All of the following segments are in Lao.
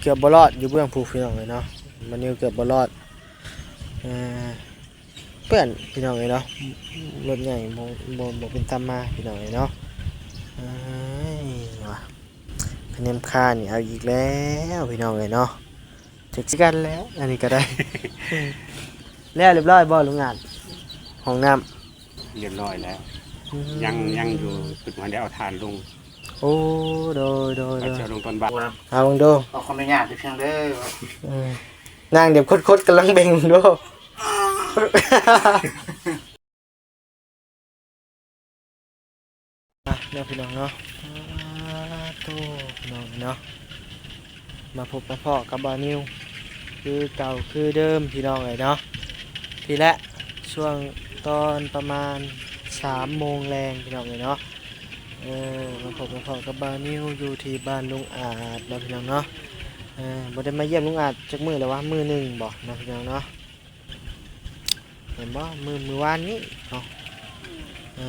ເກືອບບໍ່ລອດຢູ່ເບື້ອງຜູ້ ພີ່ນ້ອງເອີຍເນາະ. ບານິວເກືອບບໍ່ລອດ ເອີ ເປື້ອນພີ່ນ້ອງເອີຍເນາະ. ລົດໃຫຍ່ບໍ່ ບໍ່ ບໍ່ເປັນຕາມາພີ່ນ້ອງເອີຍເນາະ. ເອີຍ ວ່າ ຄະແນນຄ່ານີ້ເອົາອີກແລ້ວພີ່ນ້ອງເອີຍເນາະ. ຈັກຊິກັນແລ້ວ ອັນນີ້ກໍໄດ້ ແລ້ວຮຽບຮ້ອຍບໍ່ລຸງອາດ? ຫ້ອງນ້ຳ ຮຽບຮ້ອຍແລ້ວ ອືມ ຍັງ ຍັງຢູ່ ເພິ່ນບໍ່ໄດ້ເອົາຖ່ານລົງ. ໂອ້ ໂດຍ ໂດຍ ວ່າຈະເອົາລົງຕອນບ່າຍ. ເອົາເບິ່ງດູ ຂໍອະນຸຍາດເດີເດີ ເອີ ນາງດຽວຄົດໆ ກຳລັງເບັ່ງເບິ່ງດູ. ອ່ະ ເນາະ ພີ່ນ້ອງເນາະ ອາ ໂທ້ ພີ່ນ້ອງເນາະ ມາພົບມາພໍ້ກັບບ່າວນິວຄືເກົ່າຄືເດີມ ພີ່ນ້ອງເອີຍເນາະ. ພີ້ແຫຼະ ຊ່ວງຕອນປະມານສາມໂມງແລງ ພີ່ນ້ອງເອີຍເນາະ ເອີ ມາພົບມາພໍ້ກັບບ່າວນິວຢູ່ທີ່ບ້ານລຸງອາດເນາະ ພີ່ນ້ອງເນາະ. ເອີ ບໍ່ໄດ້ມາຢ້ຽມລຸງອາດຈັກມື້ແລ້ວວະ ມື້ໜຶ່ງບໍເນາະ ພີ່ນ້ອງເນາະ. ແມ່ນບໍ່ ມື້ ມື້ວານນີ້ເນາະ ເອີ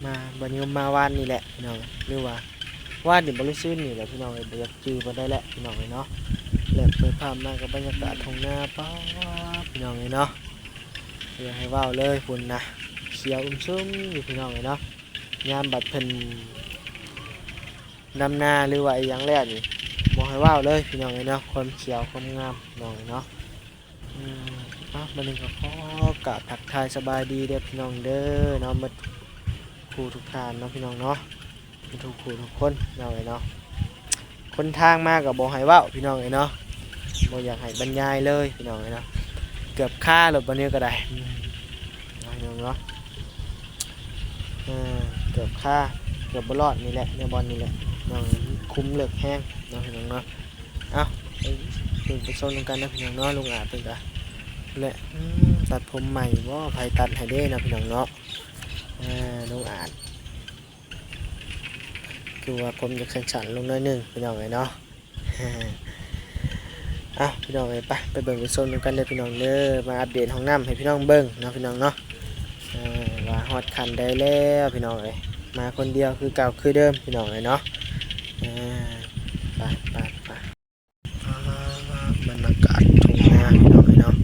ມາ ບ່າວນິວມາວານນີ້ແຫຼະພີ່ນ້ອງ ຫຼືວ່າວານນີ້ບໍ່ ຫຼືຊືນນີ້ແຫຼະພີ່ນ້ອງເອີຍ ບໍ່ຢາກຈື່ປານໃດແຫຼະພີ່ນ້ອງເອີຍເນາະ. ແລະເປີດພາບມາກັບບັນຍາກາດທົ່ງນາ ປາດ ພີ່ນ້ອງເອີຍເນາະ ບໍ່ຢາກໃຫ້ເວົ້າເລີຍ ພຸ້ນນະ ຂຽວອຸ້ມຊຶມຢູ່ພີ່ນ້ອງເອີຍເນາະ. ຍາມບັດເພິ່ນດຳນາ ຫຼືວ່າອີ່ຫຍັງແລ້ວນີ້ ບໍ່ໃຫ້ເວົ້າເລີຍພີ່ນ້ອງເອີຍເນາະ ຄວາມຂຽວຄວາມງາມພີ່ນ້ອງເອີຍເນາະ. ອືມ ເອົາ ບັດນີ້ກໍຂໍກາບທັກທາຍສະບາຍດີເດີພີ່ນ້ອງເດີເນາະ ໝົດຄູ່ທຸກທ່ານເນາະ ພີ່ນ້ອງເນາະ ໝົດທຸກຄູ່ທຸກຄົນເນາະ ເອີຍເນາະ. ຄົນທາງມາກໍບໍ່ໃຫ້ເວົ້າພີ່ນ້ອງເອີຍເນາະ ບໍ່ຢາກໃຫ້ບັນຍາຍເລີຍພີ່ນ້ອງເອີຍເນາະ. ເກືອບຄາລົດບ່າວນິວກໍໄດ້ ອືມ ເນາະ ພີ່ນ້ອງເນາະ ເອີ ເກືອບຄາ ເກືອບບໍ່ລອດນີ້ແຫຼະ ໃນບ່ອນນີ້ແຫຼະເນາະ ຄຸມເລິກແຮງເນາະ ພີ່ນ້ອງເນາະ. ເອົ້າ ໄປເບິ່ງໄປຊົມນຳກັນເນາະ ພີ່ນ້ອງເນາະ. ລຸງອາດເພິ່ນກະ ແລະ ອືມ ຕັດຜົມໃໝ່ບໍ່ ໃຜຕັດໃຫ້ເດ້ເນາະ ພີ່ນ້ອງເນາະ. ເອີ ລຸງອາດ ຄືວ່າຜົມຈະສັ້ນໆລົງໜ້ອຍໜຶ່ງ ພີ່ນ້ອງເອີຍເນາະ. ເອົ້າ ພີ່ນ້ອງເອີຍ ໄປ ໄປເບິ່ງໄປຊົມນຳກັນເດີພີ່ນ້ອງເດີ ມາອັບເດດຫ້ອງນ້ຳໃຫ້ພີ່ນ້ອງເບິ່ງເນາະ ພີ່ນ້ອງເນາະ. ເອີ ວ່າຮອດຂັ້ນໃດແລ້ວພີ່ນ້ອງເອີຍ ມາຄົນດຽວຄືເກົ່າຄືເດີມພີ່ນ້ອງເອີຍເນາະ. ເອີ ໄປ ໄປ ໄປ. ອ່າ ບັນຍາກາດທົ່ງນາພີ່ນ້ອງເອີຍເນາະ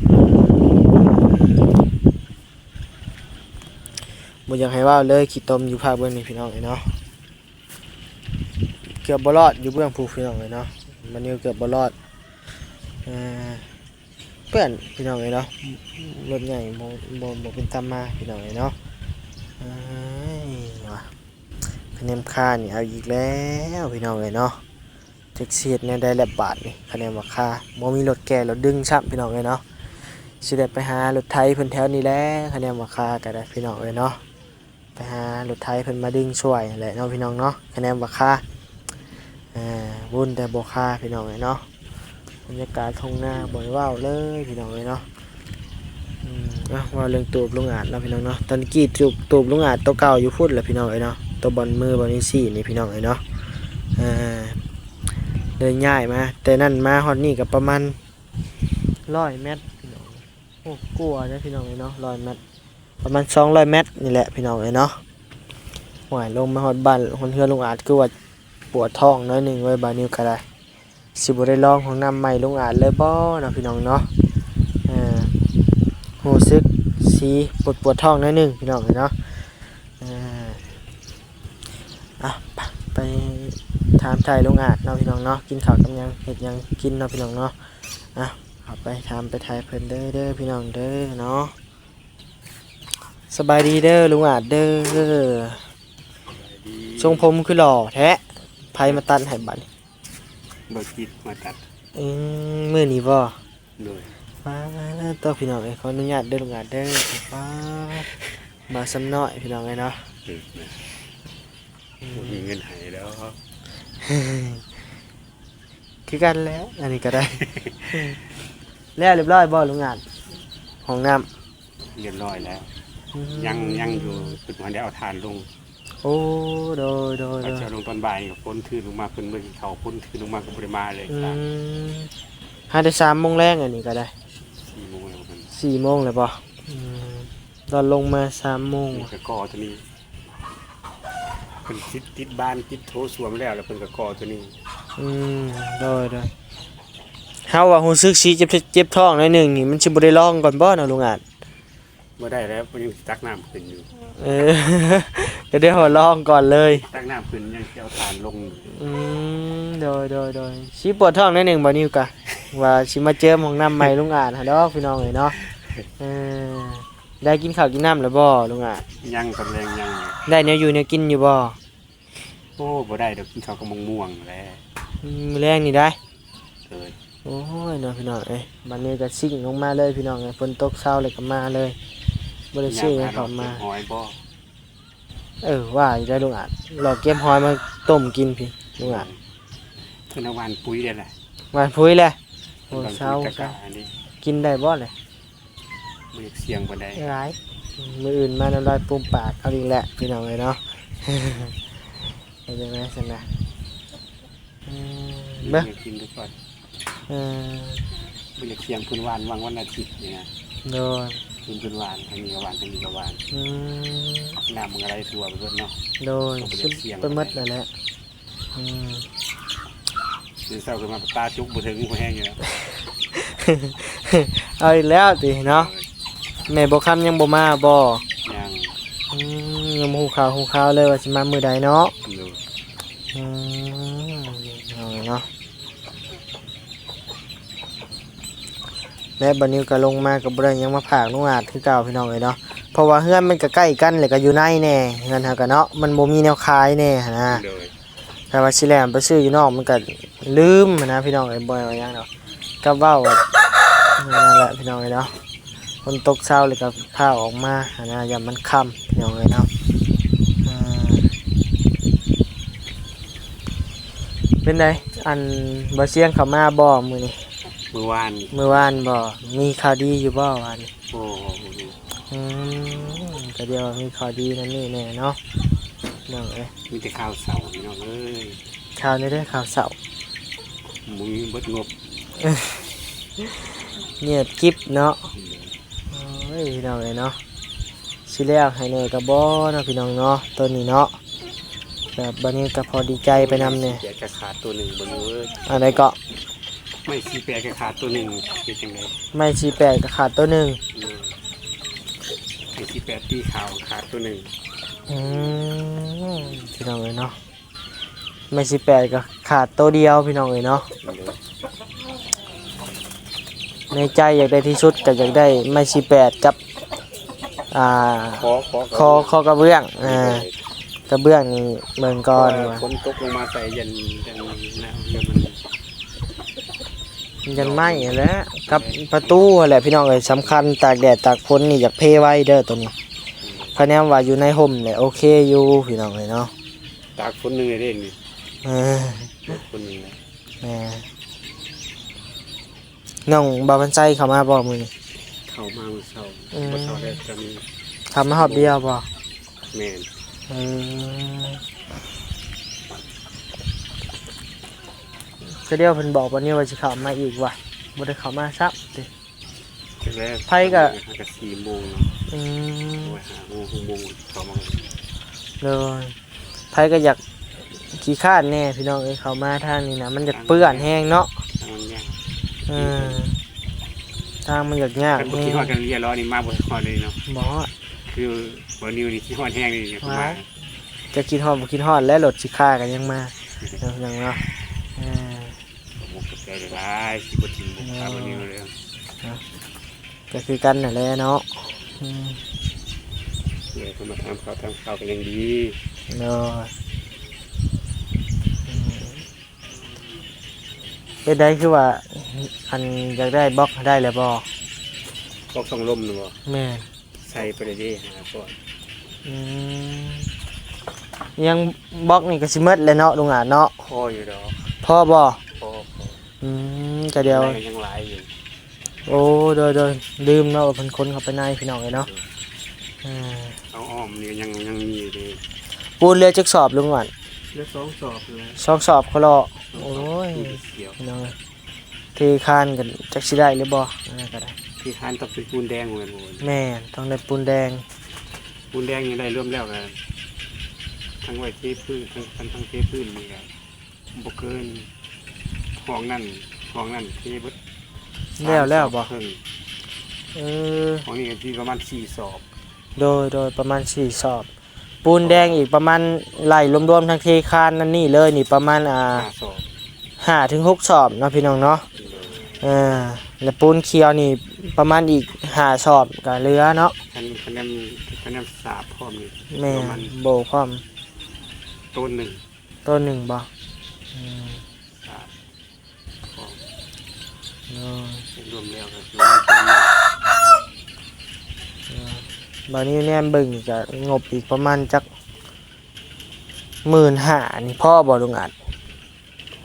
ບໍ່ຢາກໃຫ້ເວົ້າເລີຍ ຂີ້ຕົມຢູ່ພາກເບື້ອງນີ້ພີ່ນ້ອງເອີຍເນາະ. ເກືອບບໍ່ລອດຢູ່ເບື້ອງຜູ້ ພີ່ນ້ອງເອີຍເນາະ ບານິວເກືອບບໍ່ລອດ. ເອີ ເປື້ອນພີ່ນ້ອງເອີຍເນາະ ລົດໃຫຍ່ບໍ່ ບໍ່ ບໍ່ເປັນຕາມາພີ່ນ້ອງເອີຍເນາະ. ເອີຍ ວ່າ ຄະແນນຄ່ານີ້ເອົາອີກແລ້ວພີ່ນ້ອງເອີຍເນາະ. ຈັກຊິເຮັດແນວໃດແລ້ວບາດນີ້ ຄະແນນວ່າຄາ ບໍ່ມີລົດແກ່ລົດດຶງຊ້ຳພີ່ນ້ອງເອີຍເນາະ. ຊິໄດ້ໄປຫາລົດໄຖເພິ່ນແຖວນີ້ແຫຼະ ຄະແນນວ່າຄາກໍໄດ້ພີ່ນ້ອງເອີຍເນາະ. ໄປຫາລົດໄຖເພິ່ນມາດຶງຊ່ວຍຫັ້ນແຫຼະເນາະ ພີ່ນ້ອງເນາະ ຄະແນນວ່າຄາ. ເອີ ວຸ້ນແຕ່ບໍ່ຄາພີ່ນ້ອງເອີຍເນາະ. ບັນຍາກາດທົ່ງນາບໍ່ໃຫ້ເວົ້າເລີຍພີ່ນ້ອງເອີຍເນາະ. ອືມ ເອົ້າ ເວົ້າເລື່ອງຕູບລຸງອາດເນາະ ພີ່ນ້ອງເນາະ. ຕອນກີ້ຕູບ ຕູບລຸງອາດໂຕເກົ່າຢູ່ພຸ້ນແຫຼະພີ່ນ້ອງເອີຍເນາະ ໂຕບ່ອນມືບ່ອນນີ້ຊີ້ນີ້ພີ່ນ້ອງເອີຍເນາະ. ເອີ ເລີຍຍ້າຍມາ ແຕ່ນັ້ນມາຮອດນີ້ກໍປະມານຮ້ອຍແມັດພີ່ນ້ອງ. ໂອ້ ກວ່າເດ້ພີ່ນ້ອງເອີຍເນາະ ຮ້ອຍແມັດ ປະມານສອງຮ້ອຍແມັດນີ້ແຫຼະພີ່ນ້ອງເອີຍເນາະ. ໂອ້ຍ ລົງມາຮອດບ້ານຮອດເຮືອນລຸງອາດ ຄືວ່າປວດທ້ອງໜ້ອຍໜຶ່ງເວີຍ ບ່າວນິວກໍໄດ້. ຊິບໍ່ໄດ້ລອງຫ້ອງນ້ຳໃໝ່ລຸງອາດເລີຍບໍ່ເນາະ ພີ່ນ້ອງເນາະ. ເອີ ຮູ້ສຶກຊິປວດ ປວດທ້ອງໜ້ອຍໜຶ່ງພີ່ນ້ອງເອີຍເນາະ. ເອີ ອ່ະ ໄປ ໄປຖາມໄຖ່ລຸງອາດເນາະ ພີ່ນ້ອງເນາະ ກິນເຂົ້າກັບຫຍັງ ເຮັດຫຍັງກິນເນາະ ພີ່ນ້ອງເນາະ. ອ່ະ ເຂົ້າໄປຖາມໄປໄຖ່ເພິ່ນເດີ ເດີພີ່ນ້ອງເດີເນາະ. ສະບາຍດີເດີລຸງອາດເດີ. ຊົງຜົມຄືຫຼໍ່ແທ້ ໃຜມາຕັດໃຫ້ບັດນີ້? ບໍ່ຈິດມາຕັດ. ອືມ ມື້ນີ້ບໍ່? ໂດຍ. ປາດໂທ້ ພີ່ນ້ອງເອີຍ ຂໍອະນຸຍາດເດີລຸງອາດເດີ. ປາດ ບ່າວຊຳນ້ອຍ ພີ່ນ້ອງເອີຍເນາະ. ເອີ ບໍ່ມີເງິນໃຫ້ດອກ. ຄືກັນແຫຼະ ອັນນີ້ກໍໄດ້. ແລ້ວຮຽບຮ້ອຍບໍ່ລຸງອາດ ຫ້ອງນ້ຳ? ຮຽບຮ້ອຍແລ້ວ ອືມ ຍັງ ຍັງຢູ່ ເພິ່ນບໍ່ໄດ້ເອົາຖ່ານລົງ. ໂອ້ ໂດຍ ໂດຍ ວ່າຈະເອົາລົງຕອນບ່າຍ ກໍຝົນຖືນລົງມາ ເພິ່ນບໍ່ກິນເຂົ້າ ຝົນຖືນລົງມາກໍບໍ່ໄດ້ມາເລີຍ. ອືມ ຫາແຕ່ສາມໂມງແລງ ອັນນີ້ກໍໄດ້ ສີ່ໂມງແລ້ວ ສີ່ໂມງແລ້ວບໍ່? ອືມ ຕອນລົງມາສາມໂມງ ນີ້ກໍກໍ່ຕົວນີ້ ເພິ່ນຕິດ ຕິດບານ ຕິດໂຖສ້ວມແລ້ວ ແລ້ວເພິ່ນກໍກໍ່ຕົວນີ້. ອືມ ໂດຍໆ ເຮົາວ່າຮູ້ສຶກຊິເຈັບ ເຈັບທ້ອງໜ້ອຍໜຶ່ງນີ້ ມັນຊິບໍ່ໄດ້ລອງກ່ອນບໍ່ເນາະ ລຸງອາດ? ບໍ່ໄດ້ແລ້ວ ເພິ່ນຍັງຕັກນ້ຳຂຶ້ນຢູ່. ເອີ ກໍໄດ້ວ່າລອງກ່ອນເລີຍ ຕັກນ້ຳຂຶ້ນ ຍັງຊິເອົາຖ່ານລົງ. ອືມ ໂດຍໆໆ ຊິປວດທ້ອງໜ້ອຍໜຶ່ງບໍ່ ນິວກະ ວ່າຊິມາເຈີມຫ້ອງນ້ຳໃໝ່ລຸງອາດຫັ້ນດອກ ພີ່ນ້ອງເອີຍເນາະ. ເອີ ໄດ້ກິນເຂົ້າກິນນ້ຳແລ້ວບໍ່ລຸງອາດ? ຍັງ ຕອນແລງຍັງ. ໄດ້ແນວຢູ່ແນວກິນຢູ່ບໍ່? ໂອ້ ບໍ່ໄດ້ດອກ ກິນເຂົ້າກັບໝາກມ່ວງແຫຼະ. ອືມ ມື້ແລງນີ້ໄດ໋. ໂດຍ. ໂອ້ຍເນາະ ພີ່ນ້ອງເອີຍ ບັດນີ້ກໍຊິ້ງລົງມາເລີຍ ພີ່ນ້ອງເອີຍ ຝົນຕົກເຊົາແລ້ວກໍມາເລີຍ ບໍ່ໄດ້ຊື້ຫຍັງເຂົ້າມາ. ຫອຍບໍ່? ເອີ ວ່າຢູ່ໄດ໋ລຸງອາດ ລອກເກັບຫອຍມາຕົ້ມກິນພີ້ລຸງອາດ. ເພິ່ນເອົາຫວ່ານປຸ໋ຍໄດ້ລະ ຫວ່ານປຸ໋ຍແຫຼະ. ໂອ້ ເຊົາ ກິນໄດ້ບໍ່ລະ? ບໍ່ຢາກສ່ຽງປານໃດ ຫຼາຍ. ມື້ອື່ນມານ້ຳລາຍຟູມປາກເອົາອີກແຫຼະ ພີ່ນ້ອງເອີຍເນາະ. ເຮັດຈັ່ງໃດຊັ້ນນະ? ເອີ ເບິ່ງ ກິນໄປກ່ອນ. ເອີ ບໍ່ຢາກສ່ຽງ ເພິ່ນຫວ່ານຫວ່າງວັນອາທິດນີ້ນະ. ໂດຍ. ເພິ່ນ ເພິ່ນຫວ່ານ ທາງນີ້ກໍຫວ່ານ ທາງນີ້ກໍຫວ່ານ. ອືມ ນ້ຳມັນກໍໄຫຼທົ່ວໄປເບິດເນາະ. ໂດຍ. ສຸດໄປໝົດແລ້ວແຫຼະ. ອືມ ຕື່ນເຊົ້າຂຶ້ນມາຕາຈຸກບໍ່ເຖິງ ບໍ່ແຮງຢູ່ແລ້ວ. ເອົາອີກແລ້ວຕິເນາະ. ໂດຍ. ແມ່ບົວຄຳຍັງບໍ່ມາບໍ່? ຍັງ. ອືມ ຍັງບໍ່ຮູ້ຂ່າວຮູ້ຄາວເລີຍວ່າຊິມາມື້ໃດເນາະ. ໂດຍ. ອືມ ເອົາເນາະ ແລະ ບານິວກໍລົງມາກໍບໍ່ໄດ້ຫຍັງມາຝາກລຸງອາດຄືເກົ່າ ພີ່ນ້ອງເອີຍເນາະ ເພາະວ່າເຮືອນມັນກໍໃກ້ກັນ ແລ້ວກໍຢູ່ໃນແດ່ ເຮືອນເຮົາກໍເນາະ ມັນບໍ່ມີແນວຂາຍແດ່ຫັ້ນນະ. ໂດຍ. ຖ້າວ່າຊິແລ່ນໄປຊື້ຢູ່ນອກມັນກໍລືມຫັ້ນນະ ພີ່ນ້ອງເອີຍ ບໍ່ວ່າຫຍັງດອກ ກັບເວົ້າແບບນັ້ນແຫຼະ ພີ່ນ້ອງເອີຍເນາະ. ຝົນຕົກເຊົາແລ້ວກໍພາອອກມາຫັ້ນນະ ຢ້ານມັນຄ່ຳ ພີ່ນ້ອງເອີຍເນາະ. ອ່າ ເປັນໃດ ອັນ ບໍ່ຊຽງເຂົ້າມາບໍ່ມື້ນີ້? ມື້ວານ. ມື້ວານບໍ່? ມີຂ່າວດີຢູ່ບໍ່ວານນີ້? ໂອ້ ອືມ ກໍດຽວມີຂ່າວດີນັ້ນນີ້ແດ່ເນາະ ນ້ອງເອີຍ. ມີແຕ່ຂ່າວເສົ້າ ພີ່ນ້ອງເອີຍ. ຂ່າວແນວໃດ? ຂ່າວເສົ້າ ບໍ່ມີ ເບິດງົບ ງຽບກິບເນາະ. ໂອ້ຍ ພີ່ນ້ອງເອີຍເນາະ ຊິແລ້ວໃຫ້ແດ່ກໍບໍ່ເນາະ ພີ່ນ້ອງເນາະ ໂຕນີ້ເນາະ. ແບບບາດນີ້ກໍພໍດີໃຈໄປນຳແດ່. ແປດກໍຂາດໂຕໜຶ່ງ ບໍ່ຮູ້ເອີຍ. ອັນໃດເກາະ? ໄມ້ສີ່ແປດກໍຂາດໂຕໜຶ່ງ ເຮັດຈັ່ງໃດ? ໄມ້ສີ່ແປດກໍຂາດໂຕໜຶ່ງ. ເອີ ໄມ້ສີ່ແປດຕີຂາວຂາດໂຕໜຶ່ງ. ອືມ ພີ່ນ້ອງເອີຍເນາະ ໄມ້ສີ່ແປດກໍຂາດໂຕດຽວ ພີ່ນ້ອງເອີຍເນາະ. ໂດຍ. ໃນໃຈຢາກໄດ້ທີ່ສຸດກໍຢາກໄດ້ໄມ້ສີ່ແປດກັບ ອ່າ ຄໍ ຄໍ ຄໍກະເບື້ອງ ອ່າ ໂດຍ ກະເບື້ອງນີ້ເບິ່ງກ່ອນວ່າ ຝົນຕົກລົງມາໃສ່ຢັນ ຢັນ ຢັນໄມ້ຫັ້ນແຫຼະ ກັບປະຕູຫັ້ນແຫຼະ ພີ່ນ້ອງເອີຍ. ສຳຄັນຕາກແດດຕາກຝົນນີ້ຢາກເພໄວເດີໂຕນີ້. ຄະແນນວ່າຢູ່ໃນຮົ່ມແຫຼະໂອເຄຢູ່ ພີ່ນ້ອງເອີຍເນາະ. ຕາກຝົນໜຶ່ງເດ້ນີ້. ເອີ ຕາກຝົນໜຶ່ງ. ແມ່ນ. ນ້ອງບ່າວພັນໄຊເຂົ້າມາບໍ່ມື້ນີ້? ເຂົ້າມາມື້ເຊົ້າ. ອືມ ບໍ່ເຊົ້າແລ້ວກໍມີ. ເຂົ້າມາຮອບດຽວບໍ່? ແມ່ນ. ເອີ ກະດຽວເພິ່ນບອກວ່ານີ້ວ່າຊິເຂົ້າມາອີກວ່າ ບໍ່ໄດ້ເຂົ້າມາຊ້ຳຕິ. ແລະ ໄຜກໍ ຫາກໍສີ່ໂມງເນາະ. ອືມ ໂອ້ຍ ຫ້າໂມງ ຫົກໂມງເຂົ້າມາ. ໂດຍ. ໃຜກໍຢາກຂີ້ຄ້ານແດ່ພີ່ນ້ອງເອີຍ ເຂົ້າມາທາງນີ້ນະ ມັນຢາກເປື້ອນແຮງເນາະ. ທາງມັນຍາກ. ເອີ ທາງມັນຢາກຍາກ. ຄັນບໍ່ຄິດຮອດກັນເລີຍເນາະ ນີ້ມາບໍ່ຮອດເລີຍເນາະ. ບໍ່ຮອດ. ຄືບໍ່ນິວນີ້ຄິດຮອດແຮງເລີຍ ມາ. ຈະຄິດຮອດບໍ່ຄິດຮອດແຫຼະ ລົດຊິຄາກໍຍັງມາ. ເນາະ ພີ່ນ້ອງເນາະ. ເອີ ຂອບໃຈຫຼາຍໆ ທີ່ບໍ່ຖິ້ມບໍ່ປາບໍ່ນິວເລີຍ. ເນາະ ກໍຄືກັນນັ້ນແຫຼະເນາະ. ອືມ ເອີ ເພິ່ນມາຖາມຂ່າວຖາມຂ່າວກໍຍັງດີ. ໂດຍ. ອືມ ເຮັດໃດຄືວ່າ ອັນ ຢາກໄດ້ບລັອກ ໄດ້ແລ້ວບໍ່? ບລັອກສອງລົມນະບໍ່? ແມ່ນ. ໃສ່ໄປເລີຍເດ້ ຫາກ່ອນ. ອືມ ຍັງບລັອກນີ້ກໍຊິໝົດແລ້ວເນາະ ລຸງອາດເນາະ. ພໍຢູ່ດອກ. ພໍບໍ່? ພໍ ພໍ. ອືມ ກະດຽວ ຍັງຫຼາຍຢູ່. ໂອ້ ໂດຍໆ ລືມເນາະວ່າເພິ່ນຂົນເຂົ້າໄປໃນ ພີ່ນ້ອງເອີຍເນາະ. ເອີ ເອົາອ້ອມນີ້ກໍຍັງ ຍັງມີຢູ່ເດ້. ປູນເຫຼືອຈັກສອບ ລຸງອາດ? ເຫຼືອສອງສອບແຫຼະ. ສອງສອບເຂົາເລາະ. ສອງສອບ. ໂອ້ຍ ປູນດຽວ ພີ່ນ້ອງເອີຍ. ເທຄານກັນຈັກຊິໄດ້ຫຼືບໍ່ ອັນນັ້ນກໍໄດ້. ເທຄານຕ້ອງເປັນປູນແດງແມ່ນບໍ່? ແມ່ນ ຕ້ອງໄດ້ປູນແດງ. ປູນແດງນີ້ໄດ້ລວມແລ້ວກໍ ທັງໄວ້ເທພື້ນ ທັງ ທັງເທພື້ນນີ້ກໍບໍ່ເກີນ ຫ້ອງນັ້ນ ຫ້ອງນັ້ນເທເບິດ ແລ້ວ ແລ້ວບໍ່? ສາມສອບເຄິ່ງ. ເອີ ຫ້ອງນີ້ກໍຊິປະມານສີ່ສອບ. ໂດຍ ໂດຍ ປະມານສີ່ສອບ. ປູນແດງອີກປະມານ ໄລ່ລວມໆທັງເທຄານນັ້ນນີ້ເລີຍນີ້ປະມານ ອ່າ ຫ້າສອບ ຫ້າເຖິງຫົກສອບເນາະ ພີ່ນ້ອງເນາະ. ໂດຍ ເອີ ແລ້ວປູນຂຽວນີ້ປະມານອີກຫ້າສອບກໍເຫຼືອເນາະ. ຄັນ ຄັນແມ່ນ ຄັນແມ່ນສາບພ້ອມນີ້ ແມ່ນ ປະມານ ໂບພ້ອມ ໂຕນໜຶ່ງ ໂຕນໜຶ່ງບໍ່? ອືມ ສາບພ້ອມ. ໂດຍ ລວມແລ້ວກໍຄື ໂດຍ ບາດນີ້ແນມເບິ່ງນີ້ກໍງົບອີກປະມານຈັກໝື່ນຫ້ານີ້ ພໍບໍ່ລຸງອາດ?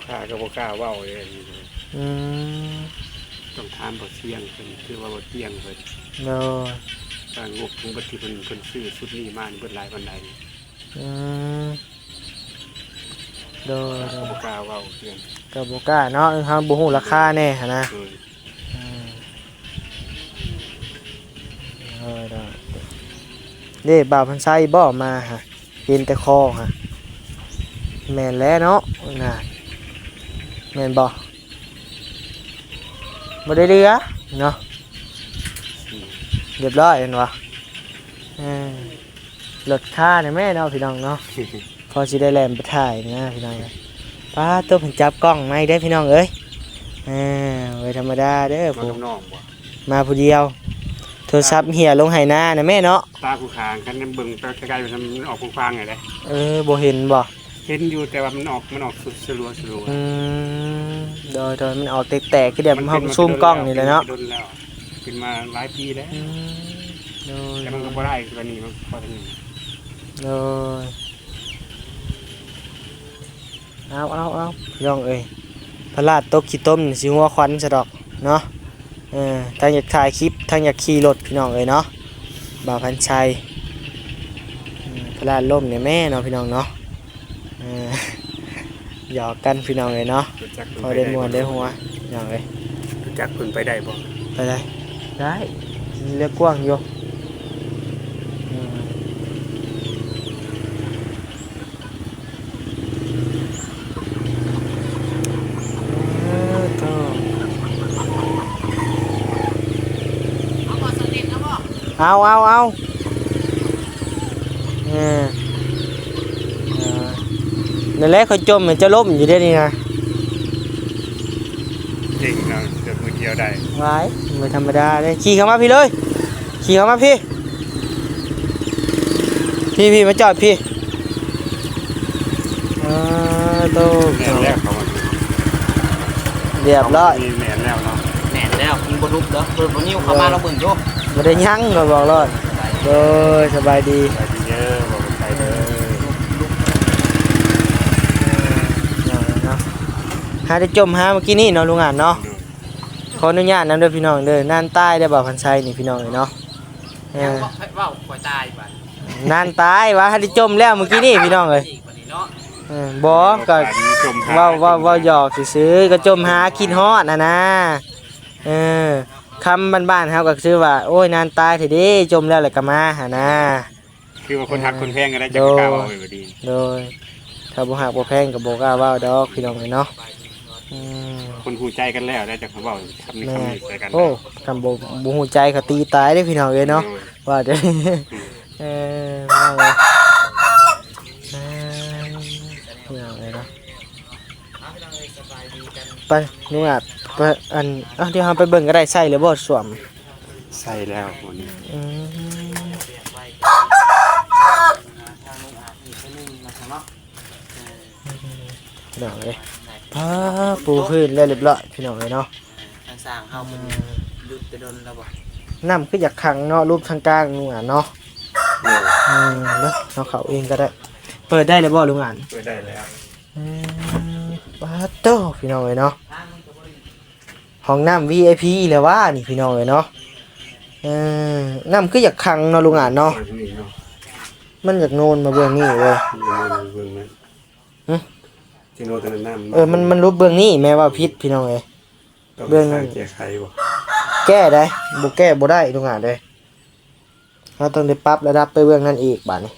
ຂ້າກໍບໍ່ກ້າເວົ້າເດ້. ອືມ ຕ້ອງຖາມບໍ່ຊຽງເພິ່ນ ຄືວ່າບໍ່ຊຽງເພິ່ນ. ໂດຍ ວ່າງົບຂອງເພິ່ນທີ່ເພິ່ນ ເພິ່ນຊື້ຊຸດນີ້ມານີ້ເບິດຫຼາຍປານໃດ? ອືມ ໂດຍ ກໍບໍ່ກ້າເວົ້າເທື່ອ ກໍບໍ່ກ້າເນາະ ເຮົາບໍ່ຮູ້ລາຄາແດ່ຫັ້ນນະ. ໂດຍ ອືມ ໂດຍ ໂດຍ ເດ້ ບ່າວພັນໄຊບໍ່ມາຫະ? ເຫັນແຕ່ຄໍຫະ. ແມ່ນແຫຼະເນາະ ນະ ແມ່ນບໍ່? ບໍ່ໄດ້ເຫຼືອເນາະ ອືມ ຮຽບຮ້ອຍແມ່ນບໍ່? ເອີ ລົດຄາແດ່ແມ່ເນາະ ພີ່ນ້ອງເນາະ ພໍຊິໄດ້ແລ່ນໄປຖ່າຍນະ ພີ່ນ້ອງເອີຍ. ປາດໂຕ ເພິ່ນຈັບກ້ອງໃໝ່ເດ້ ພີ່ນ້ອງເອີຍ. ເອີ ບໍ່ທຳມະດາເດີ ມາກັບນ້ອງບໍ່? ມາຜູ້ດຽວ ໂທລະສັບເຫຍລົງໄຮ່ນານະແມ່ເນາະ. ຕາຜູ້ຂ້າງ ຄັນເບິ່ງໄປໄກໆ ມັນອອກຂວາງໆ ນີ້ແຫຼະ. ເອີ ບໍ່ເຫັນບໍ່? ເຫັນຢູ່ ແຕ່ວ່າມັນອອກ ມັນອອກສະຫຼົວໆ. ອືມ ໂດຍໆ ມັນອອກແຕກໆ ຄືແບບເຮົາຊູມກ້ອງນີ້ແຫຼະເນາະ. ເປັນມາຫຼາຍປີແລ້ວ. ອືມ ໂດຍ ແຕ່ມັນກໍບໍ່ຫຼາຍກວ່ານີ້ ມັນພໍເທົ່ານີ້. ໂດຍ ເອົາໆໆ ພີ່ນ້ອງເອີຍ ພະລາດຕົກຂີ້ຕົມນີ້ຊິຫົວຂວັນຊະດອກເນາະ. ເອີ ທັງຢາກຖ່າຍຄລິບ ທັງຢາກຂີ່ລົດ ພີ່ນ້ອງເອີຍເນາະ ບ່າວພັນໄຊ. ອືມ ພະລາດລົ້ມນີ້ແມ່ເນາະ ພີ່ນ້ອງເນາະ. ເອີ ຫຍອກກັນ ພີ່ນ້ອງເອີຍເນາະ ພໍໄດ້ມ່ວນໄດ້ຫົວ ພີ່ນ້ອງເອີຍ. ຮູ້ຈັກເພິ່ນໄປໄດ້ບໍ່? ໄປໄດ້ ໄດ້ ເລືອກກວ້າງຢູ່. ອືມ ເອີ ໂທ້ ເອົາ ເອົາ ເອົາ ເອີ ເອີ ນັ້ນແຫຼະ ຂ້ອຍຈົ່ມໃຫ້ເຈົ້າລົ້ມຢູ່ເດ້ນີ້ນະ. ເກັ່ງເນາະ ເກືອບມືດຽວໄດ້. ຫວາຍ ບໍ່ທຳມະດາເດ້. ຂີ່ເຂົ້າມາພີ້ເລີຍ ຂີ່ເຂົ້າມາພີ້ ພີ້ ພີ້ ມາຈອດພີ້. ເອີ ໂຕ ແມ່ນແລ້ວ ເຂົ້າມາ ຮຽບຮ້ອຍ. ແມ່ນແລ້ວເນາະ ແມ່ນແລ້ວ ມັນບໍ່ຫຼຸບເດີ. ເພິ່ນບໍ່ຍິ້ວເຂົ້າມາລອງເບິ່ງດູ. ບໍ່ໄດ້ຍັງ ຂ້ອຍບອກໂລດ. ໂດຍ ສະບາຍດີ ສະບາຍດີເດີ ບໍ່ເປັນໄປເດີ. ເອີ ເນາະ ຫາໄດ້ຈົ່ມຫາມື້ກີ້ນີ້ເນາະ ລຸງອາດເນາະ. ໂດຍ ຂໍອະນຸຍາດນຳເດີພີ່ນ້ອງເດີ ນານຕາຍເດີ ບ່າວພັນໄຊນີ້ ພີ່ນ້ອງເອີຍເນາະ. ເອີ ຍັງເວົ້າ ເວົ້າຂ້ອຍຕາຍບາດ ນານຕາຍວ່າ ຫາໄດ້ຈົ່ມແລ້ວມື້ກີ້ນີ້ ພີ່ນ້ອງເອີຍ. ເອີ ບໍ່ ກໍ ເວົ້າ ເວົ້າ ເວົ້າຫຍອກຊື່ໆ ກໍຈົ່ມຫາຄິດຮອດຫັ້ນນາ. ເອີ ຄຳບ້ານໆເຮົາກໍຄືວ່າ ໂອ້ຍ ນານຕາຍແທ້ເດ້ ຈົ່ມແລ້ວແລ້ວກໍມາຫັ້ນນາ. ຄືວ່າຄົນຮັກຄົນແພງກັນໄດ້ ເອີ ຈັ່ງກ້າເວົ້າແບບນີ້. ໂດຍ ຖ້າບໍ່ຮັກບໍ່ແພງກໍບໍ່ກ້າເວົ້າດອກ ພີ່ນ້ອງເອີຍເນາະ. ອືມ ຄົນຮູ້ໃຈກັນແລ້ວໄດ້ ຈັ່ງເວົ້າຄຳນີ້ ແມ່ນ ຄຳນີ້ໃສ່ກັນ. ໂອ້ ຄັນບໍ່ ບໍ່ຮູ້ໃຈກໍຕີຕາຍເດ້ ພີ່ນ້ອງເອີຍເນາະ. ໂດຍ ວ່າເດີ. ອືມ ເອີ ພີ່ນ້ອງເອີຍ ເອີ ພີ່ນ້ອງເອີຍເນາະ. ໄປ ລຸງອາດ ໄປ ອັນ ເອົາ ດຽວເຮົາໄປເບິ່ງກໍໄດ້ ໃສ່ແລ້ວບໍ່ ສ້ວມ? ໃສ່ແລ້ວຄົນນີ້. ອືມ ພີ່ນ້ອງເອີຍ ປາ ປູພື້ນແລ້ວຮຽບຮ້ອຍ ພີ່ນ້ອງເອີຍເນາະ. ທາງຊ່າງເຮົາເພິ່ນ ອືມ ຢຸດແຕ່ດົນແລ້ວບໍ່? ນ້ຳຄືຢາກຂັງເນາະ ຫຼຸບທາງກາງລຸງອາດເນາະ. ໂດຍ ອືມ ເນາະ ເຮົາເຂົ້າເອງກໍໄດ້. ເປີດໄດ້ແລ້ວບໍ່ລຸງອາດ? ເປີດໄດ້ແລ້ວ. ອືມ ປາດໂທ້ ພີ່ນ້ອງເອີຍເນາະ ຫ້ອງນ້ຳ ວີໄອພີ ແລ້ວຫວານີ້ ພີ່ນ້ອງເອີຍເນາະ. ເອີ ນ້ຳຄືຢາກຂັງເນາະ ລຸງອາດເນາະ. ມັນຢາກໂນນມາເບື້ອງນີ້ເວີຍ. ຫຶ? ຊິໂນນແຕ່ນ້ຳ ເອີ ມັນ ມັນຫຼຸບເບື້ອງນີ້ ແມ່ນເວົ້າຜິດ ພີ່ນ້ອງເອີຍ. ເບື້ອງນັ້ນ ແກ້ໄຂບໍ່? ແກ້ໄດ້ ບໍ່ແກ້ບໍ່ໄດ້ ລຸງອາດເອີຍ. ເຮົາຕ້ອງໄດ້ປັບລະດັບໄປເບື້ອງນັ້ນອີກບາດນີ້.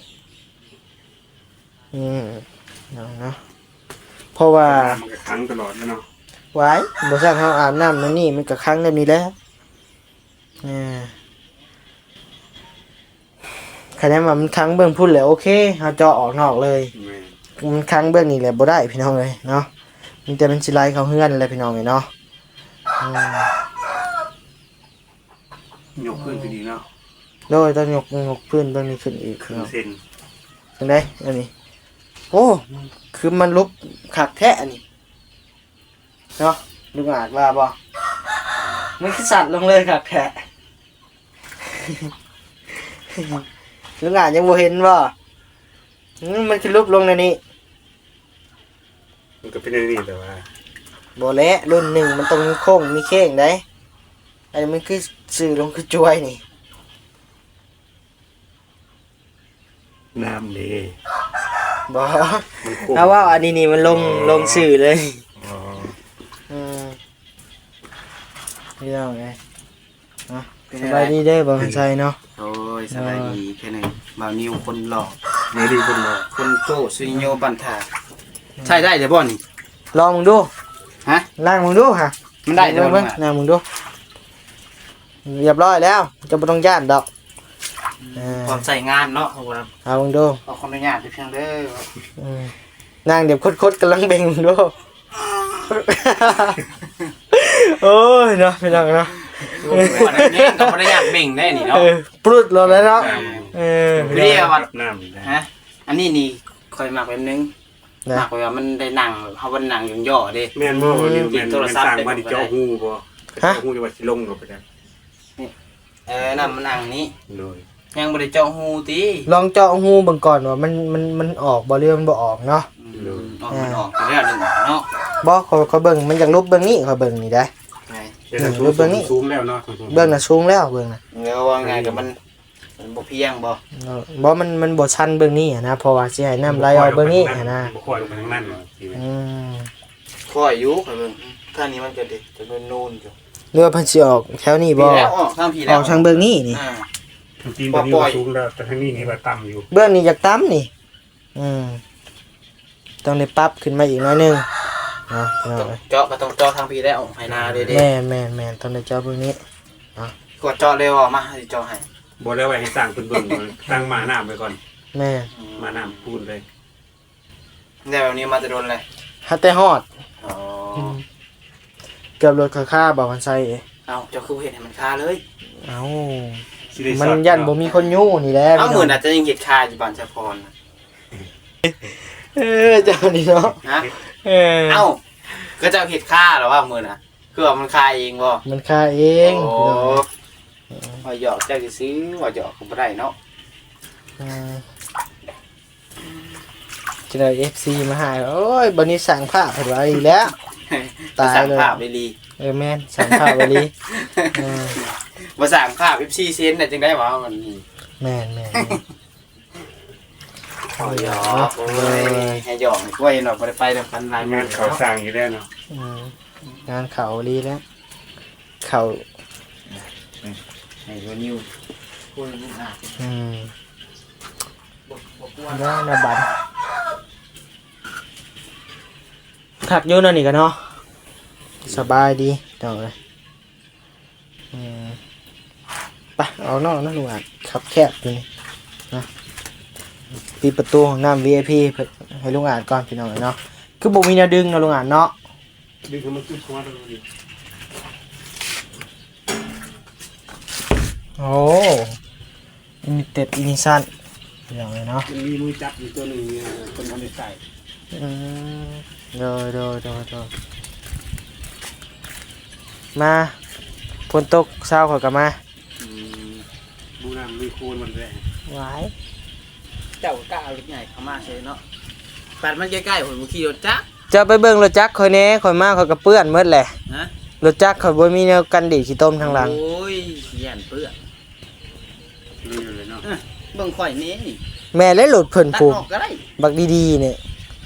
ອືມ ເນາະ ເນາະ ເພາະວ່າ ແຕ່ນ້ຳມັນກໍຂັງຕະຫຼອດແລ້ວເນາະ. ໂອ ຫວາຍ ບໍ່ຊັ້ນເຮົາອາບນ້ຳອັນນີ້ມັນກໍຂັງແບບນີ້ແຫຼະ. ເອີ ຄັນແມ່ນວ່າມັນຂັງເບື້ອງພຸ້ນແຫຼະ ໂອເຄ ເຮົາເຈາະອອກນອກເລີຍ. ແມ່ນ ມັນຂັງເບື້ອງນີ້ແຫຼະ ບໍ່ໄດ້ພີ່ນ້ອງເອີຍເນາະ. ມີແຕ່ມັນຊິໄຫຼເຂົ້າເຮືອນແຫຼະພີ່ນ້ອງເອີຍເນາະ. ອືມ ຍົກພື້ນຂຶ້ນອີກເນາະ. ໂດຍ ຕ້ອງຍົກ ຍົກພື້ນເບື້ອງນີ້ຂຶ້ນອີກ. ຄືເສັ້ນ ຈັ່ງໃດອັນນີ້? ໂອ້ ຄືມັນຫຼຸບຄັກແທ້ອັນນີ້ເນາະ. ລຸງອາດວ່າບໍ່? ມັນຄືສັດລົງເລີຍຄັກແທ້. ລຸງອາດຍັງບໍ່ເຫັນບໍ່? ອືມ ມັນຄືຫຼຸບລົງແນວນີ້. ມັນກໍເປັນແນວນີ້ແຫຼະວ່າ. ບໍ່ແຫຼະ ລຸ້ນໜຶ່ງມັນຕ້ອງມີໂຄ້ງມີເຄ້ງໃດ໋. ອັນນີ້ມັນຄືຊື່ລົງຄືຈວຍນີ້. ນ້ຳເດ້. ບໍ່ ມັນໂຄ້ງ ເຮົາເວົ້າອັນນີ້ນີ້ມັນລົງ ອໍ ລົງຊື່ເລີຍ. ອໍ ອືມ ພີ່ນ້ອງເອີຍ. ອ່ະ ເປັນ ສະບາຍດີເດີ ບ່າວພັນໄຊເນາະ. ໂອ້ຍ ສະບາຍດີ ເອີ ເທື່ອໜຶ່ງ ບ່າວນິວຄົນຫຼໍ່. ບໍ່ດີຄົນຫຼໍ່ ຄົນໂກ້ ສຸລິໂຍ ບັນທາ. ອືມ ໃຊ້ໄດ້ແລ້ວບໍ່ນີ້? ລອງເບິ່ງດູ. ຮະ? ລ້າງເບິ່ງດູຫະ. ມັນໄດ້ແລ້ວບໍ່? ເບິ່ງ ເບິ່ງ ລ້າງເບິ່ງດູ. ຮຽບຮ້ອຍແລ້ວ ເຈົ້າບໍ່ຕ້ອງຢ້ານດອກ. ອືມ ເອີ ພ້ອມໃຊ້ງານເນາະ. ເອົາເບິ່ງດູ ຂໍອະນຸຍາດເດີ ພຽງເດີ. ອືມ ນາງດຽວຄົດໆ ກຳລັງເບັ່ງເບິ່ງດູ. ໂອ້ຍເນາະ ພີ່ນ້ອງເນາະ. ໂອ້ຍ ອັນນີ້ກໍບໍ່ໄດ້ຢາກເບັ່ງໄດ້ນີ້ເນາະ. ເອີ ປຶດໂລດແລ້ວເນາະ. ເອີ ເອີ ເອີ ເດ ວ່າ ນ້ຳ ຮະ? ອັນນີ້ນີ້ຂ້ອຍມັກແບບໜຶ່ງ ນະ ມັກແບບວ່າມັນໄດ້ນັ່ງ ເຮົາບໍ່ໄດ້ນັ່ງຍົ່ງຍໍເດ້. ແມ່ນບໍ່? ອືມ ນີ້ແມ່ນ ແມ່ນສ້າງມາທີ່ເຈາະຮູບໍ່? ຮະ? ເຈາະຮູ ແຕ່ວ່າຊິລົງກໍໄປໄດ້. ເອີ ນ້ຳມັນອັ່ງນີ້ ໂດຍ ຍັງບໍ່ໄດ້ເຈາະຮູຕິ? ລອງເຈາະຮູເບິ່ງກ່ອນວ່າມັນ ມັນ ມັນອອກບໍ່ ຫຼືມັນບໍ່ອອກເນາະ. ອືມ ໂດຍ ອອກ ມັນອອກຢູ່ແລ້ວໜຶ່ງເນາະ. ບໍ່ ຂ້ອຍ ຂ້ອຍເບິ່ງມັນຢາກຫຼຸບເບື້ອງນີ້ ຂ້ອຍເບິ່ງນີ້ໄດ໋. ແມ່ນ ເອີ ຫຼຸບເບື້ອງນີ້ ສູງແລ້ວເນາະ. ເບື້ອງນະສູງແລ້ວ ເບື້ອງນະ ແລ້ວວ່າໄງກໍມັນ ມັນບໍ່ພຽງບໍ່? ເອີ ບໍ່ ມັນ ມັນບໍ່ຊັນເບື້ອງນີ້ຫັ້ນນະ ເພາະວ່າຊິໃຫ້ນ້ຳໄຫຼອອກເບື້ອງນີ້ຫັ້ນນະ. ບໍ່ຄ່ອຍລົງໄປທາງນັ້ນ. ອືມ ຄ່ອຍຢູ່ ຂ້ອຍເບິ່ງ ທາງນີ້ມັນກໍເດ ຈະໂນນໆຢູ່. ຫຼືວ່າເພິ່ນຊິອອກແຖວນີ້ບໍ່? ພີ້ແລ້ວ ອອກທາງພີ້ແລ້ວ ອອກທາງເບື້ອງນີ້ນີ້. ອ່າ ທາງຕີນຕົວນີ້ກໍສູງແລ້ວ ແຕ່ທາງນີ້ນີ້ວ່າຕ່ຳຢູ່. ເບື້ອງນີ້ຢາກຕ່ຳນີ້. ອືມ ຕ້ອງໄດ້ປັບຂຶ້ນມາອີກໜ້ອຍໜຶ່ງເນາະ. ຕ້ອງເຈາະ ກໍຕ້ອງເຈາະທາງພີ້ແລ້ວ ອອກໄຮ່ນາເດ້. ແມ່ນໆໆ ຕ້ອງໄດ້ເຈາະເບື້ອງນີ້ເນາະ. ກວດເຈາະເລີຍບໍ່? ມາ ຊິເຈາະໃຫ້. ບໍ່ແລ້ວ ໄວ້ໃຫ້ສ້າງເພິ່ນເບິ່ງ ຕັ້ງໝ້ານ້ຳໄວ້ກ່ອນ. ແມ່ນ ໝ້ານ້ຳປູນເລີຍ. ແລ້ວນີ້ມາແຕ່ດົນແລ້ວ? ຫາແຕ່ຮອດ. ອໍ ອືມ ເກືອບລົດຂ້ອຍຄາ ບ່າວພັນໄຊເອີຍ. ເອົ້າ ເຈົ້າຄືບໍ່ເຮັດໃຫ້ມັນຄາເລີຍ? ເອົ້າ ມັນຢ້ານບໍ່ມີຄົນຢູ່ນີ້ແຫຼະ. ເອົ້າ ມື້ນັ້ນເຈົ້າຍັງເຮັດຄາຢູ່ບ້ານສະພອນ. ເອີ ເຈົ້ານີ້ເນາະ. ຮະ? ເອີ ເອົ້າ ກໍເຈົ້າເຮັດຄາແລ້ວວ່າມື້ນັ້ນ. ຄືວ່າມັນຄາເອງບໍ່? ມັນຄາເອງ. ໂອ້ ພີ່ນ້ອງ ວ່າຫຍອກເຈົ້າຊື່ໆ ວ່າຫຍອກກໍບໍ່ໄດ້ເນາະ. ເອີ ຈະໄດ້ເອັຟຊີມາຫາ ໂອ້ຍ ບັດນີ້ສ້າງພາບເພິ່ນວ່າອີກແລ້ວ. ຕາຍເລີຍ ສ້າງພາບອີ່ຫຼີ. ເອີ ແມ່ນ ສ້າງພາບອີ່ຫຼີ. ເອີ ບໍ່ສ້າງພາບ ເອັຟຊີ ເຊັນໄດ້ຈັ່ງໃດວະ ມັນ. ແມ່ນໆໆ. ໂອ້ຍ ໂອ້ຍ ໃຫ້ຫຍອກ ໂອ້ຍ ເນາະ ບໍ່ໄດ້ໄປນຳກັນຫຼາຍມື້ ງານເຂົ້າສ້າງຢູ່ແລ້ວເນາະ. ອືມ ງານເຂົ້າອີ່ຫຼີແລ້ວ ເຂົ້າ ໃຫ້ໂດນິວ ໂອ້ຍ ອືມ ບໍ່ ບໍ່ກວນ ແລ້ວນະບັດ ຄັກຢູ່ເນາະນີ້ກະເນາະ ສະບາຍດີ ເຈົ້າເອີຍ. ອືມ ໄປ ອອກນອກນະລຸງອາດ ຄັບແຄບຢູ່ນີ້ນະ. ປິດປະຕູຫ້ອງນ້ຳ ວີໄອພີ ໃຫ້ລຸງອາດກ່ອນ ພີ່ນ້ອງເອີຍເນາະ. ຄືບໍ່ມີແນວດຶງເນາະລຸງອາດເນາະ. ດຶງໃຫ້ມັນຈຸດເຂົ້າມາໂລດ. ໂອ້ ລິມິເຕັດອີດິຊັນ ພີ່ນ້ອງເອີຍເນາະ. ມັນມີມືຈັບຢູ່ຕົວໜຶ່ງ ເພິ່ນບໍ່ໄດ້ໃສ່. ອືມ ໂດຍ ໂດຍ ໂດຍ ໂດຍ ມາ ຝົນຕົກເຊົ້າຂ້ອຍກໍມາ. ອືມ ບໍ່ນ້ຳລຸຍໂຄນມັນແຫຼະ. ຫວາຍ ເຈົ້າກໍເອົາລົດໃຫຍ່ເຂົ້າມາເຊີຍເນາະ. ບັດມັນໃກ້ໆ ຂ້ອຍບໍ່ຂີ່ລົດຈັກ. ເຈົ້າໄປເບິ່ງລົດຈັກຂ້ອຍແດ່ ຂ້ອຍມາຂ້ອຍກໍເປື້ອນໝົດແຫຼະ. ຮະ? ລົດຈັກຂ້ອຍບໍ່ມີແນວກັນດີດຂີ້ຕົມທາງຫຼັງ. ໂອ້ຍ ຢ້ານເປື້ອນ. ເບິ່ງຂ້ອຍນີ້ ແມ່ນແລ້ວ ລົດເພິ່ນພຸ້ນ ບັກດີໆນີ້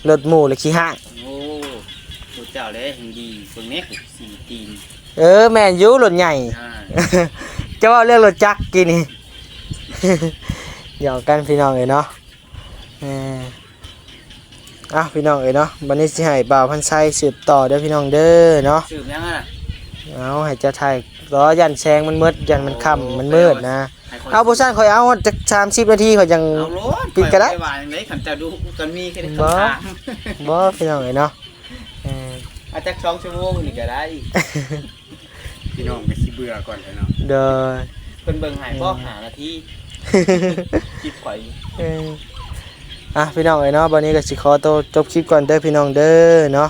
ລົດໝູ່ລະຂີ້ຮ້ານ. ໂອ້ ລົດເຈົ້າເດ້ແຮ່ງດີ ເບິ່ງແດ່ ສີຕີນ. ເອີ ແມ່ນຢູ່ ລົດໃຫຍ່. ອ່າ ຈະເວົ້າເລື່ອງລົດຈັກກີ້ນີ້ ຫຍອກກັນພີ່ນ້ອງເອີຍເນາະ. ເອີ ເອົາພີ່ນ້ອງເອີຍເນາະ ບັດນີ້ຊິໃຫ້ບ່າວພັນໄຊສືບຕໍ່ເດີພີ່ນ້ອງເດີເນາະ. ສືບຫຍັງຫັ້ນນະ? ເອົາໃຫ້ເຈົ້າຖ່າຍ ລໍຢ້ານແສງມັນໝົດ ຢ້ານມັນຄ່ຳ ໂອ້ ມັນມືດນະ. ໃຫ້ຂ້ອຍ ເອົາ ບໍ່ຊັ້ນຂ້ອຍເອົາຈັກສາມສິບນາທີ ຂ້ອຍຈັ່ງ ເອົາໂລດ ປິດກໍໄດ້. ຂ້ອຍບໍ່ໄດ້ວ່າຫຍັງເດ້ ຄັນເຈົ້າດຸກໍມີແຄ່ ບໍ່ ຄຳຖາມ ບໍ່ພີ່ນ້ອງເອີຍເນາະ. ເອີ ເອົາຈັກສອງຊົ່ວໂມງນີ້ກໍໄດ້. ພີ່ນ້ອງກໍຊິເບື່ອກ່ອນແຫຼະເນາະ. ໂດຍ ເພິ່ນເບິ່ງໃຫ້ບໍ່ ຫ້ານາທີ ຄລິບຂ້ອຍ. ເອີ ອ່ະ ພີ່ນ້ອງເອີຍເນາະ ບັດນີ້ກໍຊິຂໍໂຕຈົບຄລິບກ່ອນເດີພີ່ນ້ອງເດີເນາະ.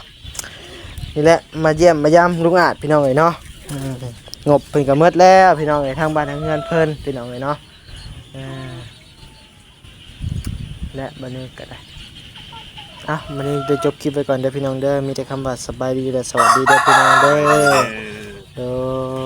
ນີ້ແຫຼະ ມາຢ້ຽມມາຢາມລຸງອາດພີ່ນ້ອງເອີຍເນາະ. ອືມ ງົບເພິ່ນກໍໝົດແລ້ວພີ່ນ້ອງເອີຍ ທາງບ້ານທາງເຮືອນເພິ່ນພີ່ນ້ອງເອີຍເນາະ. ເອີ ແລະ ບັດນີ້ກໍໄດ້ ອ່ະ ບັດນີ້ໄດ້ຈົບຄລິບໄວ້ກ່ອນເດີພີ່ນ້ອງເດີ ມີແຕ່ຄຳວ່າສະບາຍດີ ແລະ ສະຫວັດດີເດີພີ່ນ້ອງເດີ. ໂດຍ.